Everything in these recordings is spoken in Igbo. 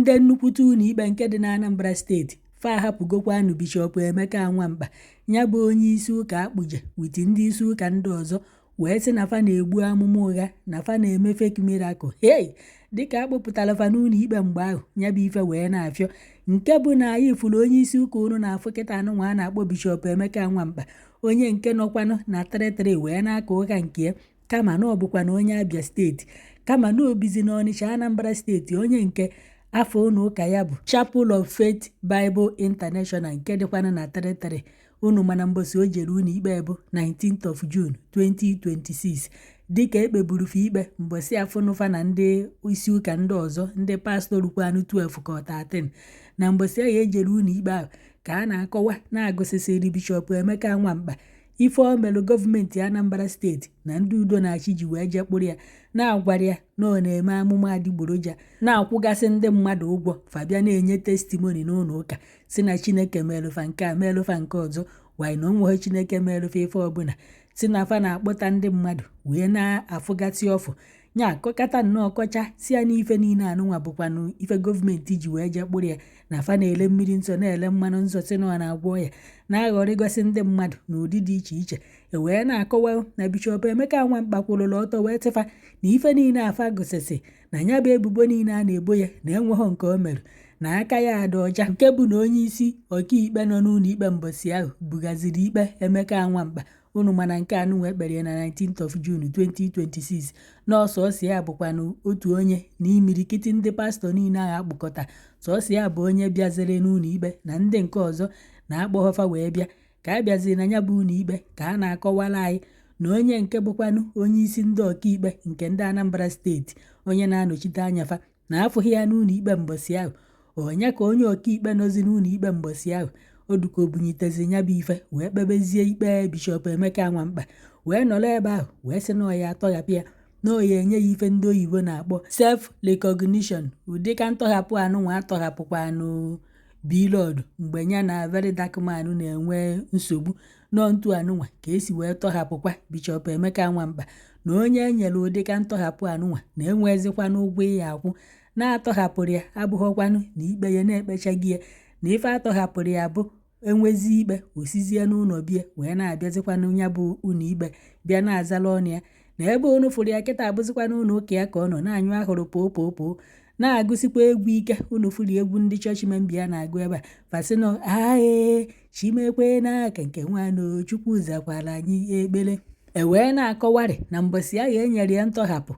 Ndị nnukwute ụlọikpe nke dị n'Anambra Steeti fa ahapụgokwanụ Bishọp Emeka Nwamkpa, ya bụ onye isi ụka Akpụje, with ndị isi ụka ndị ọzọ, wee sị na fa na-egbu amụma ụgha, na fa na-eme fake miracle. Hey, dịka akpụpụtara fa n'ụlọ ikpe mgbe ahụ, ya bụ ife wee na-afịọ, nke bụ na anyị fụrụ onye isi ụka unu na-afụ kịta anụnwa a na-akpọ Bishọp Emeka Nwamkpa, onye nke nọkwanụ na 33 wee na-aka ụka nke ya, kama na ọ bụkwa na onye Abia Steeti, kama na obizi na Ọnịcha, Anambra Steeti, onye nke afọ ụlọ ụka ya bụ Chapel of Faith Bible International nke dịkwanụ na 33. Unu mana mbosi o jere ụlọ ikpe bụ 19th of June 2026, dịka ekpeburu fa ikpe mbọsị afụnụfa na ndị isi ụka ndị ọzọ, ndị pastọ rukwanụ 12 ka ọ 13. Na mbọsị ahụ ejere ụlọ ikpe ahụ ka a na-akọwa na-agụsịsịrị Bishọp Emeka Nwamkpa ife o melụ gọọmenti Anambra Steeti na ndị udo na-achị ji wee jee kpụrụ ya, na-agwara ya na ọ na-eme amụma adịgboroja, na-akwụgasị ndị mmadụ ụgwọ fa bịa na-enye testimony n'ụlọ ụka, si na Chineke melụfa nke a, melụfa nke ọzọ, wanyị na onweghị Chineke melụfa ife ọbụla, si na fa na-akpọta ndị mmadụ wee na-afụgasị ọfụ nya akọkata nnọọ kọcha, si ya n'ife niile anụnwa bụkwanụ ife gọọmenti ji wee jee kpụrụ ya, na fa na-ele mmiri nsọ, na-ele mmanụ nsọ, si na ọ na-agwọ ya, na-aghọrịgosi ndị mmadụ n'ụdị dị iche iche. E wee na-akọwa na Bishọp Emeka Nwamkpa kwụrụla ọtọ wee tịfa na ife niile afa gụsịsị na ya bụ ebubo niile a na-ebo ya na enweghọ nke o mere, na aka ya adị ọcha, nke bụ na onye isi ọkaikpe nọ n'ụlọ ikpe mbọsị ahụ bugaziri ikpe Emeka Nwamkpa. Unu mana nke anụnwa ekpere ya na 19th of June 2026, n'ọsọsọ ya bụkwanụ otu onye na imirikiti ndị pastọ niile ahụ akpụkọta, sọsọ ya bụ onye bịaziri n'ụlọ ikpe, na ndị nke ọzọ na-akpọghọfa wee bịa. Ka a bịaziri na ya bụ ụlọ ikpe, ka a na-akọwara anyị na onye nke bụkwanụ onye isi ndị ọkaikpe nke ndị Anambra Steeti, onye na-anọchite anya fa, na afụghị ya n'ụlọ ikpe mbọsị ahụ. Onye ka onye ọkaikpe nọzi n'ụlọ ikpe mbọsị ahụ oduka obunyitezi ya bụ ife wee kpebezie ikpe Bishọp Emeka Nwamkpa, wee nọrọ ebe ahụ wee sị na ọ ya atọghapụ ya, na ọ ya enye ya ife ndị oyibo na-akpọ self recognition. Ụdị ka ntọghapụ anụnwa atọghapụkwanụ Blord mgbe ya na Very Dark Man na-enwe nsogbu nọ ntu anụnwa ka esi wee tọghapụkwa Bishọp Emeka Nwamkpa, na onye e nyere ụdị ka ntọghapụ anụnwa na-enwezikwanụ ụgwọ ya akwụ, na-atọghapụrụ ya abụghọkwanụ na ikpe ya na-ekpechaghị ya, na ife atọghapụrụ ya bụ enwezi ikpe osizie n'ụlọ bie wee na-abịazikwanụ ya bụ ụlọ ikpe bịa na-azala ọnụ ya. Na ebe unu fụrụ ya kịta abụzikwa n'ụlọ ụka ya ka ọ nọ na-anyụ ahụrụ poo na-agụsikwa egwu ike. Unu fụrụ egwu ndị chọọchị member ya na-agụ ebe a, fasịnụ ae chimekwe n'aka nke nwanụ Chukwu zakwara anyị ekpere. E wee na-akọwarị na mbọsị ahụ e nyere ya ntọhapụ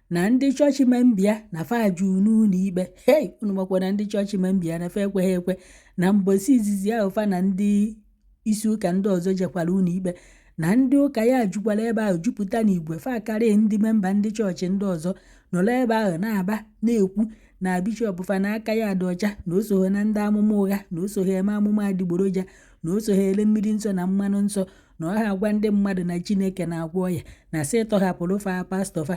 na ndị chọọchị member ya na fa jụ n'ụlọ ikpe. Hei, unu makwa na ndị chọọchị member ya na fa ekweghị ekwe na mbọsị izizi ahụ fa na ndị isi ụka ndị ọzọ jekwara ụlọ ikpe, na ndị ụka ya jukwara ebe ahụ jupụta n'igwe, fa karịa ndị member ndị chọọchị ndị ọzọ nọrọ ebe ahụ na-aba na-ekwu na bishọp fa na aka ya dị ọcha, na o sogho na ndị amụma ụgha, na o sogho eme amụma adịgboroja, na o sogho ele mmiri nsọ na mmanụ nsọ, na ọ ha agwa ndị mmadụ na Chineke na-agwọ ọya, na sị tọghapụrụ fa pastọ fa.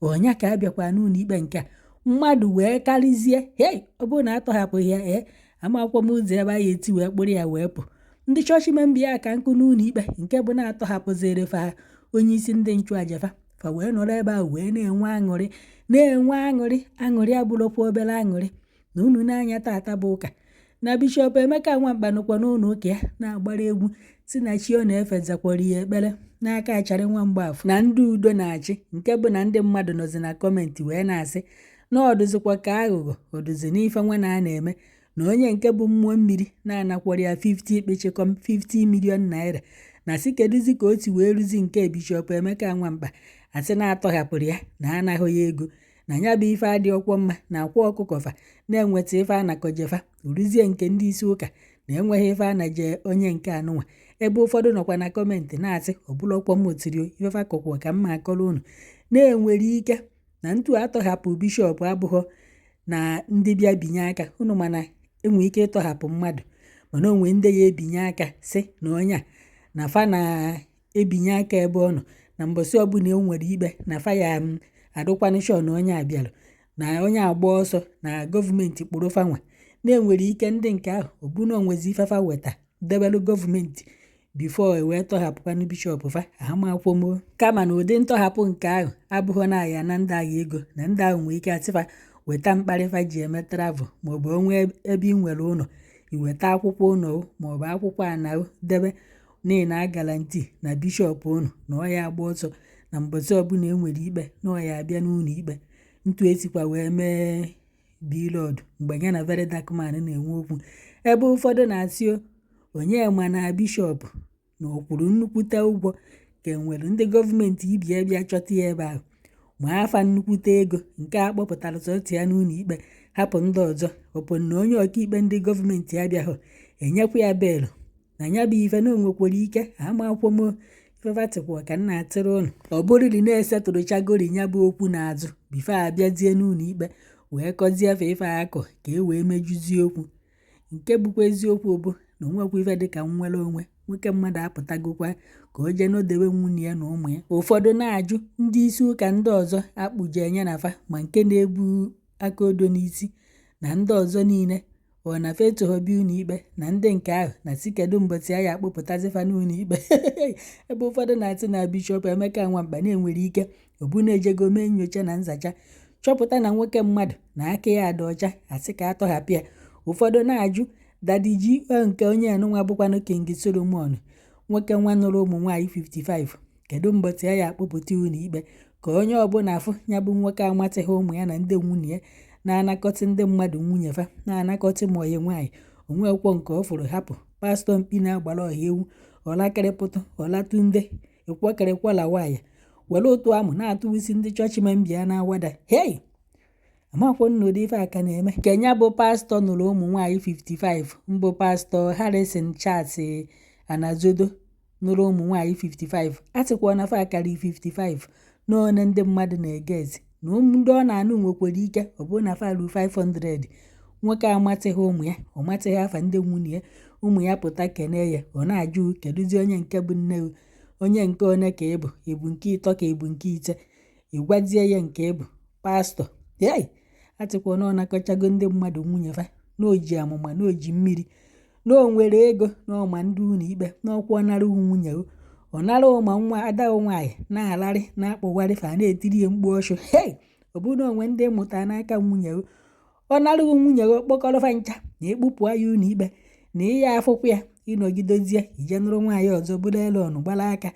Ọnya ka a bịakwa n'ụlọ ikpe nke a mmadụ wee karịzie. Hei, ọ bụrụ na atọghapụghị ya, ee, amakwụkwọ m ụzọ ebe a ya eti wee kpụrụ ya wee pụ. Ndị chọọchị member ya ka nkụ n'ụlọ ikpe nke bụ na-atọhapụziri fa onye isi ndị nchụaja fa, fa wee nọrọ ebe ahụ wee na-enwe aṅụrị, na-enwe aṅụrị. Aṅụrị abụrụkwa obere aṅụrị na unu n'anya tata bụ ụka na Bishọp Emeka Nwamkpa nọkwa n'ụlọ ụka ya na-agbara egwu, si na chi ọ na-efe zakwara ya ekpere n'aka Achara nwa Mgbafọ na ndị udo na-achị, nke bụ na ndị mmadụ nọzi na comment wee na-asị na ọ dụzikwa ka aghụghọ ọdụzi n'ife nwa na a na-eme, na onye nke bụ mmụọ mmiri na-anakwara ya 50 kpịchịkọm 50 million naira, na si kedụzi ka o si wee ruzi nke Bishọp Emeka Nwamkpa asị na-atọghapụrụ ya na anaghị ya ego, na ya bụ ife adị ọkwọ mma na akwa ọkụkọ fa na-enweta ife anakọjefa ruzie nke ndị isi ụka na enweghị ife anaje onye nke anụnwa. Ebe ụfọdụ nọkwa na comment na-asị ọbụlọkwọ m tiri ifefa kọkwa ka mma akọrọ unu na-enwere ike na ntu atọghapụ bishọp abụghọ na ndị bịa binye aka unu, mana enwe ike ịtọhapụ mmadụ, mana onwe ndị ya ebinye aka si na onye a na fa na-ebinye aka ebe ọ nọ, na mbọsị ọbụla e nwere ikpe na fa ya adụkwanụ sure na onye a bịara, na onye agba ọsọ na gọọmenti kpụrụ fanwa, na-enwere ike ndị nke ahụ ọbụna onwezi ifefa weta debelụ gọọmenti before e wee tọhapụkwanụ bishọp fa amakwụmo. Kama na ụdị ntọhapụ nke ahụ abụghị na ya na ndị agha ego na ndị ahụ nwee ike atịfa Weta mkparị fa ji eme travel, maọbụ onwe ebe ị nwere ụlọ, iweta akwụkwọ ụlọ maọbụ akwụkwọ ana debe n'ihi na a guarantee na bishọp ụnụ na ọ ya agba ọsọ na mbọsị ọbụla e nwere ikpe, na ọ ya abịa n'ụlọ ikpe. Ntu esikwa wee mee Blord mgbe ya na Very Dark Man na-enwe okwu, ebe ụfọdụ na-asị onye ma na bishọp na ọ kwụrụ nnukwute ụgwọ ka enwere ndị gọọmenti ibie bịa chọta ya ebe ahụ ma afa nnukwute ego nke a kpọpụtara sọtụ ya n'ụlọ ikpe, hapụ ndị ọzọ ọpụ na onye ọkaikpe ndị gọọmenti abịaghị enyekwa ya bail na ya bụ ife na o nwekwara ike ama akwụkwọ ifefatịkwa ka nna atịrị ụnụ. Ọ bụrụri na-esetụrụchagori ya bụ okwu n'azụ before abịazie n'ụlọ ikpe wee kọzie afa ife akọ ka e wee mejuzie okwu. Nke bụkwa eziokwu bụ na onwekwa ife dịka nnwere onwe nwoke mmadụ apụtagokwa ka o jee nọdewe nwunye ya na ụmụ ya. Ụfọdụ na-ajụ ndị isi ụka ndị ọzọ akpụje enye na fa, ma nke na-ebu aka odo n'isi na ndị ọzọ niile, ọ na fa etoghọbịa ụlọ ikpe na ndị nke ahụ na si kedu mbọsị a ya akpụpụtazi fa n'ụlọ ikpe, ebe ụfọdụ na-asị na Bishọp Emeka Nwamkpa na-enwere ike ọbụna ejego mee nyocha na nzacha chọpụta na nwoke mmadụ na aka ya dị ọcha, asị ka atọhapụ ya. Ụfọdụ na-ajụ Daddy G.O nke onye enunwa bụkwanụ King Solomon, nwoke nwa nụrụ ụmụ nwaanyị 55, kedu mbọsị a ya akpụpụta ụlọ ikpe ka onye ọbụla afụ ya bụ nwoke amatịghị ụmụ ya na ndị nwunye ya na-anakọtị ndị mmadụ nwunye fa, na-anakọtị ma ọyị nwaanyị onwekwọ nke ọ fụrụ hapụ pastọ mkpi na-agbara ọha ewu ọlakịrịpụtụ ọlatunde ịkwọkịrịkwọla nwaanyị were ụtụ amụ na-atụwisi ndị chọọchị membịa na-awada. Hei, amakwọ nnụdị ife aka na-eme nke ya bụ pastọ nụrụ ụmụ nwaanyị 55 mbụ pastọ Harrison Charles Anazodo nụrụ ụmụ nwaanyị 55, a sịkwa na fa karị 55 n'one ndị mmadụ na-ege ezi na ndị ọ na-anụ nwekwara ike ọ bụrụ na fa ruo 500. Nwoke amatịghị ụmụ ya, ọ matịghị afa ndị nwunye ya, ụmụ ya pụta kene ya, ọ na-ajụ kedụzi onye nke bụ nne, onye nke one ka ị bụ, ịbụ nke ịtọ ka ịbụ nke ise, ịgwazie ya nke ị bụ pastọ. Hei, atịkwa na ọ nakọchago ndị mmadụ nwunye fa, na o ji amụma, na o ji mmiri, na o nwere ego, na ọma ndị ụlọ ikpe na ọkwa ọ nara nwunye ọ nara ụma nwa ada nwaanyị na-alarị na-akpọgharị fa na-etiri ya mkpu ọchụ. Hei, ọ bụrụ na onwe ndị mụta n'aka nwunye ọ nara nwunye kpọkọrọ fa ncha na ekpupụ ya ụlọ ikpe na ịya afụkwa ya ịnọgidozie ije nụrụ nwaanyị ọzọ bụrụ elon gbara aka.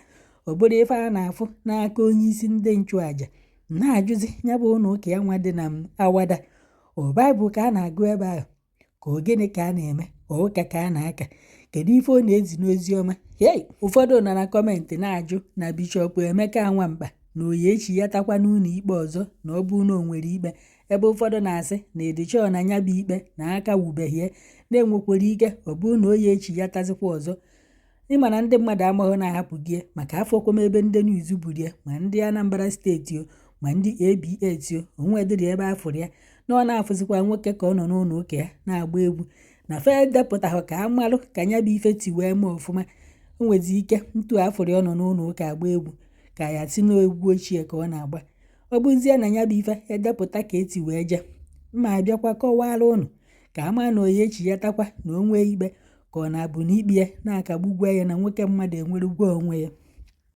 Ọ bụrụ ife a na-afụ n'aka onye isi ndị nchụaja na-ajụzi ya bụ ụlọ ụka ya nwa dị na awada, ọ baịbụl ka a na-agụ ebe ahụ ka ọ gịnị ka a na-eme, ọ ụka ka a na-aka, kedu ife ọ na-ezi n'ozi ọma? Hei, ụfọdụ nọ na comment na-ajụ na Bishọp Emeka Nwamkpa na oyi echi ya takwa n'ụlọ ikpe ọzọ na ọ bụ na o nwere ikpe, ebe ụfọdụ na-asị na ịdịchọ na ya bụ ikpe na aka wubeghie na-enwekwara ike ọ bụrụ na oyi echi ya tazikwa ọzọ. Ịma na ndị mmadụ amaghị na-ahapụ gị maka afọkwam ebe ndị news buru ya, ma ndị Anambra steeti o, ma ndị ABS o, onwedịrị ebe afụrụ ya na ọ na-afụzikwa nwoke ka ọ nọ n'ụlọ ụka ya na-agba egwu na fe depụtahụ ka a malụ ka ya bụ ife ti wee mee ọfụma. O nwezi ike ntu afụrụ ọ nọ n'ụlọ ụka agba egwu ka ya si n'egwu ochie ka ọ na-agba. Ọ bụzie na ya bụ ife edepụta ka eti wee jee, mma abịakwa kọwara ụnụ ka a maa na oyi echi ya takwa na o nwee ikpe ka ọ na-abụ na ikpe ya na-akagbugwa ya na nwoke mmadụ enwerugwo onwe ya.